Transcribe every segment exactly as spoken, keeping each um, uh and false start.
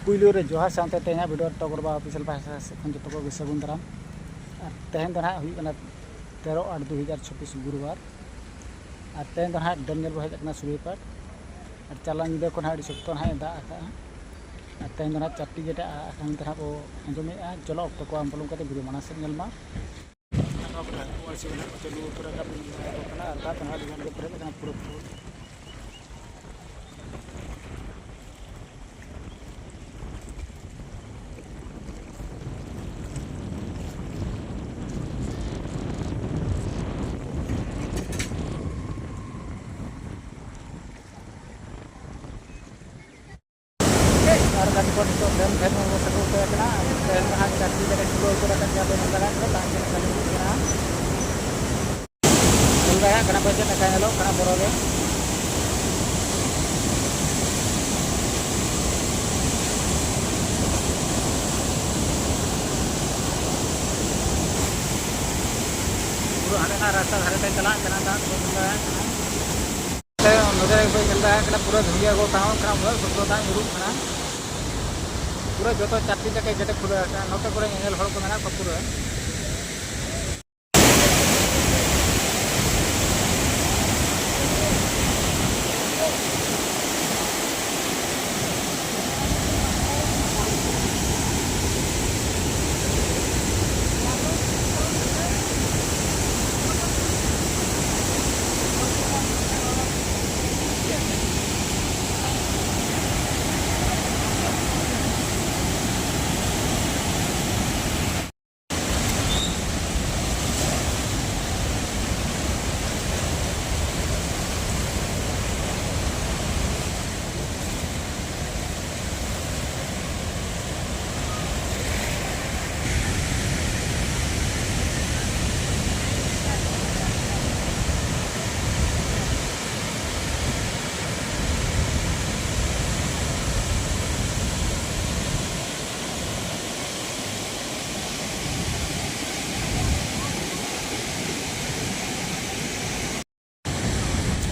ᱯᱩᱭᱞᱩ ᱨᱮ ᱡᱚᱦᱟᱨ ᱥᱟᱶᱛᱮ ᱛᱮᱦᱮᱧᱟᱜ video ᱨᱮ ᱴᱚᱜᱚᱨ ᱵᱟᱦᱟ official ᱯᱟᱦᱴᱟ ᱥᱮᱫ ᱠᱷᱚᱱ ᱡᱚᱛᱚ ᱠᱚᱜᱮ ᱥᱟᱹᱜᱩᱱ ᱫᱟᱨᱟᱢ᱾ ᱟᱨ ᱛᱮᱦᱮᱧ ᱫᱚ ᱱᱟᱦᱟᱜ ᱦᱩᱭᱩᱜ ᱠᱟᱱᱟ ᱛᱮᱨᱚ ᱟᱴ ᱫᱩ ᱦᱟᱡᱟᱨ ᱪᱷᱚᱵᱵᱤᱥ ᱜᱩᱨᱩᱵᱟᱨ᱾ ᱟᱨ ᱛᱮᱦᱮᱧ ᱫᱚ ᱱᱟᱦᱟᱜ dam ᱧᱮᱞ ᱵᱚ ᱦᱮᱡ ᱟᱠᱟᱱᱟ ᱥᱩᱨᱟᱹᱭᱯᱟᱴ᱾ ᱟᱨ ᱪᱟᱞᱟᱣ ᱧᱤᱫᱟᱹ ᱠᱷᱚᱱ ᱦᱟᱸᱜ ᱟᱹᱰᱤ ᱥᱚᱠᱛᱚ ᱱᱟᱦᱟᱜ ᱮ ᱫᱟᱜ ᱟᱠᱟᱜᱼᱟ᱾ ᱟᱨ ᱛᱮᱦᱮᱧ ᱫᱚ ᱱᱟᱦᱟᱜ ᱪᱟᱨᱴᱤ ᱜᱮᱴ ᱮ ᱟᱜ ᱟᱠᱟᱱ ᱛᱮ ᱱᱟᱦᱟᱜ ᱵᱚ ᱟᱸᱡᱚᱢᱮᱫᱼᱟ᱾ ᱪᱚᱞᱚ ᱚᱠᱛᱚ ᱠᱚ ᱵᱟᱝ ᱯᱚᱞᱚᱢ ᱠᱟᱛᱮ video ᱢᱟᱲᱟᱝ ᱥᱮᱫ ᱧᱮᱞ ᱢᱟ᱾ ᱪᱟᱹᱞᱩ ᱩᱛᱟᱹᱨ ᱟᱠᱟᱫ ᱵᱚᱱ ᱧᱮᱞ ᱧᱟᱢᱚᱜ ᱠᱟᱱᱟ ᱟᱨ ᱫᱟᱜ ᱛᱮ ᱱᱟᱦᱟᱜ ᱟᱹᱰᱤ ᱜᱟᱱ ᱜᱮ ᱯᱮᱨᱮᱡ ᱟᱠᱟᱱᱟ ᱯᱩᱨᱟᱹ ᱯᱩᱨᱟᱹ᱾ ᱟᱨ ᱜᱟᱹᱰᱤ ᱠᱚ ᱱᱤᱛᱚᱜ dam ᱴᱷᱮᱱ ᱵᱚᱱ ᱥᱮᱴᱮᱨ ᱩᱛᱟᱹᱨ ᱟᱠᱟᱱᱟ᱾ ᱛᱮᱦᱮᱧ ᱫᱚ ᱦᱟᱸᱜ ᱪᱟᱹᱠᱨᱤ ᱠᱟᱛᱮ ᱠᱷᱩᱞᱟᱹᱣ ᱩᱛᱟᱹᱨ ᱟᱠᱟᱱ ᱜᱮᱭᱟ, ᱵᱮᱱ ᱧᱮᱞ ᱫᱟᱲᱮᱭᱟᱜ ᱠᱟᱱᱟ, ᱫᱟᱜ ᱪᱮᱫ ᱞᱮᱠᱟ ᱧᱩᱨᱩᱜ ᱠᱟᱱᱟ᱾ ᱧᱮᱞ ᱫᱟᱲᱮᱭᱟᱜ ᱠᱟᱱᱟ ᱯᱮ ᱪᱮᱫ ᱞᱮᱠᱟ ᱧᱮᱞᱚᱜ ᱠᱟᱱᱟ ᱵᱚᱨᱚ ᱜᱮ᱾ ᱯᱩᱨᱟᱹ ᱦᱟᱸᱰᱮᱱᱟᱜ ᱨᱟᱥᱛᱟ ᱫᱷᱟᱨᱮ ᱛᱮ ᱪᱟᱞᱟᱜ ᱠᱟᱱᱟ ᱫᱟᱜ ᱠᱚ, ᱧᱮᱞ ᱫᱟᱲᱮᱭᱟᱜ ᱠᱟᱱᱟ᱾ ᱱᱚᱛᱮ ᱱᱚᱛᱮ ᱨᱮ ᱯᱮ ᱧᱮᱞ ᱫᱟᱲᱮᱭᱟᱜ ᱠᱟᱱᱟ, ᱯᱩᱨᱟᱹ ᱫᱷᱩᱲᱤ ᱠᱚ ᱛᱟᱦᱮᱸ ᱠᱟᱱᱟ, ᱩᱱᱟᱹᱜ ᱥᱚᱠᱛᱚ ᱫᱟᱜ ᱧᱩᱨᱩᱜ ᱠᱟᱱᱟ᱾ ᱯᱩᱨᱟᱹ ᱡᱚᱛᱚ ᱪᱟᱨᱴᱤ ᱞᱮᱠᱟ ᱜᱮᱴ ᱮ ᱠᱷᱩᱞᱟᱹᱣ ᱟᱠᱟᱫᱼᱟ᱾ ᱱᱚᱛᱮ ᱠᱚᱨᱮ ᱧᱮᱧᱮᱞ ᱦᱚᱲ ᱠᱚ ᱢᱮᱱᱟᱜ ᱠᱚᱣᱟ ᱯᱩᱨᱟᱹ᱾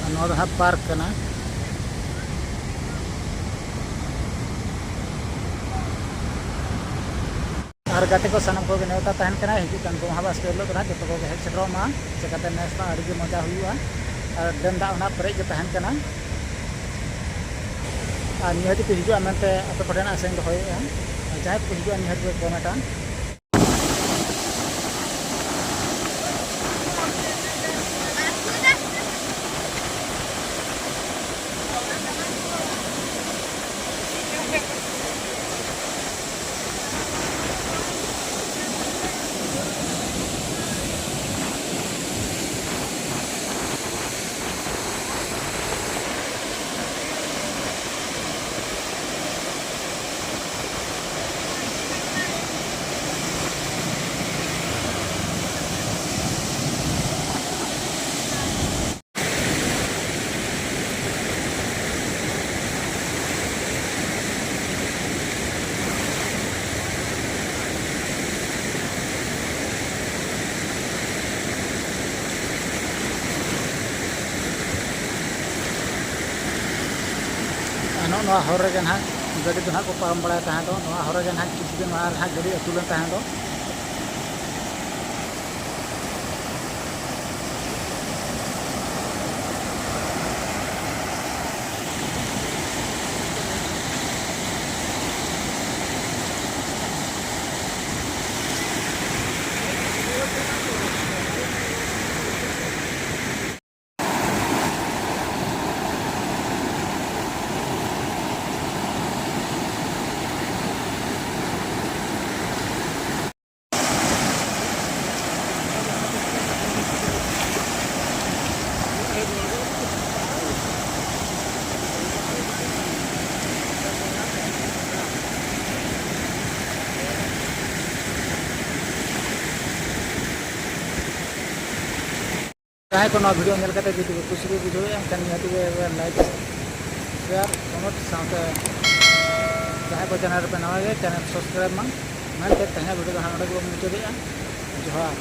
ᱟᱨ ᱱᱚᱣᱟ ᱫᱚ ᱦᱟᱸᱜ ᱯᱟᱨᱠ ᱠᱟᱱᱟ᱾ ᱜᱟᱛᱮ ᱠᱚ ᱥᱟᱱᱟᱢ ᱠᱚᱜᱮ ᱱᱮᱣᱛᱟ ᱛᱟᱦᱮᱱ ᱠᱟᱱᱟ, ᱦᱤᱡᱩᱜ ᱠᱟᱱ ᱜᱚᱢᱦᱟ ᱵᱟᱥᱠᱮ ᱦᱤᱞᱳᱜ ᱫᱚ ᱱᱟᱦᱟᱜ ᱡᱚᱛᱚ ᱠᱚᱜᱮ ᱦᱮᱡ ᱥᱮᱴᱮᱨᱚᱜ ᱢᱟ᱾ ᱪᱮᱠᱟᱛᱮ ᱱᱮᱥ ᱢᱟ ᱟᱹᱰᱤ ᱜᱮ ᱢᱚᱡᱟ ᱦᱩᱭᱩᱜᱼᱟ ᱟᱨ ᱰᱮᱢ ᱫᱟᱜ ᱚᱱᱟ ᱯᱮᱨᱮᱡ ᱜᱮ ᱛᱟᱦᱮᱱ ᱠᱟᱱᱟ᱾ ᱟᱨ ᱱᱤᱦᱟᱹᱛ ᱜᱮᱯᱮ ᱦᱤᱡᱩᱜᱼᱟ ᱢᱮᱱᱛᱮ ᱟᱯᱮ ᱠᱚᱴᱷᱮᱱ ᱟᱥᱟᱧ ᱫᱚᱦᱚᱭᱮᱫᱼᱟ᱾ ᱟᱨ ᱡᱟᱦᱟᱸᱭ ᱠᱚ ᱦᱤᱡᱩᱜᱼᱟ, ᱱᱤᱦᱟᱹᱛ ᱜᱮ ᱠᱚᱢᱮᱱᱴᱟ᱾ ᱟᱨ ᱱᱚᱜᱼᱚ ᱱᱚᱣᱟ ᱦᱚᱨ ᱨᱮᱜᱮ ᱱᱟᱦᱟᱜ ᱜᱟᱹᱰᱤ ᱫᱚ ᱱᱟᱦᱟᱜ ᱠᱚ ᱯᱟᱨᱚᱢ ᱵᱟᱲᱟᱭ ᱛᱟᱦᱮᱸ ᱫᱚ, ᱱᱚᱣᱟ ᱦᱚᱨ ᱨᱮᱜᱮ ᱱᱟᱦᱟᱜ ᱠᱤᱪᱷᱩ ᱫᱤᱱ ᱢᱟᱲᱟᱝ ᱨᱮ ᱱᱟᱦᱟᱜ ᱜᱟᱹᱰᱤ ᱟᱹᱛᱩ ᱞᱮᱱ ᱛᱟᱦᱮᱸ ᱫᱚ᱾ ᱡᱟᱦᱟᱸᱭ ᱠᱚ ᱱᱚᱣᱟ ᱵᱷᱤᱰᱤᱭᱳ ᱧᱮᱞ ᱠᱟᱛᱮ ᱡᱩᱫᱤ ᱠᱩᱥᱤ ᱠᱚ ᱵᱩᱡᱷᱟᱹᱣᱮᱫᱼᱟ, ᱮᱱᱠᱷᱟᱱ ᱱᱤᱦᱟᱹᱛ ᱜᱮ ᱞᱟᱭᱤᱠ, ᱥᱮᱭᱟᱨ, ᱠᱚᱢᱮᱱᱴ ᱥᱟᱶᱛᱮ ᱡᱟᱦᱟᱸᱭ ᱠᱚ ᱪᱮᱱᱮᱞ ᱨᱮᱯᱮ ᱱᱟᱣᱟ ᱜᱮᱭᱟ, ᱪᱮᱱᱮᱞ ᱥᱟᱵᱥᱠᱨᱟᱭᱤᱵᱽ ᱢᱟ᱾ ᱢᱮᱱᱛᱮ ᱛᱮᱦᱮᱧᱟᱜ ᱵᱷᱤᱰᱤᱭᱳ ᱫᱚ ᱦᱟᱸᱜ ᱱᱚᱰᱮ ᱜᱮᱵᱚᱱ ᱢᱩᱪᱟᱹᱫᱮᱜᱼᱟ᱾ ᱡᱚᱦᱟᱨ᱾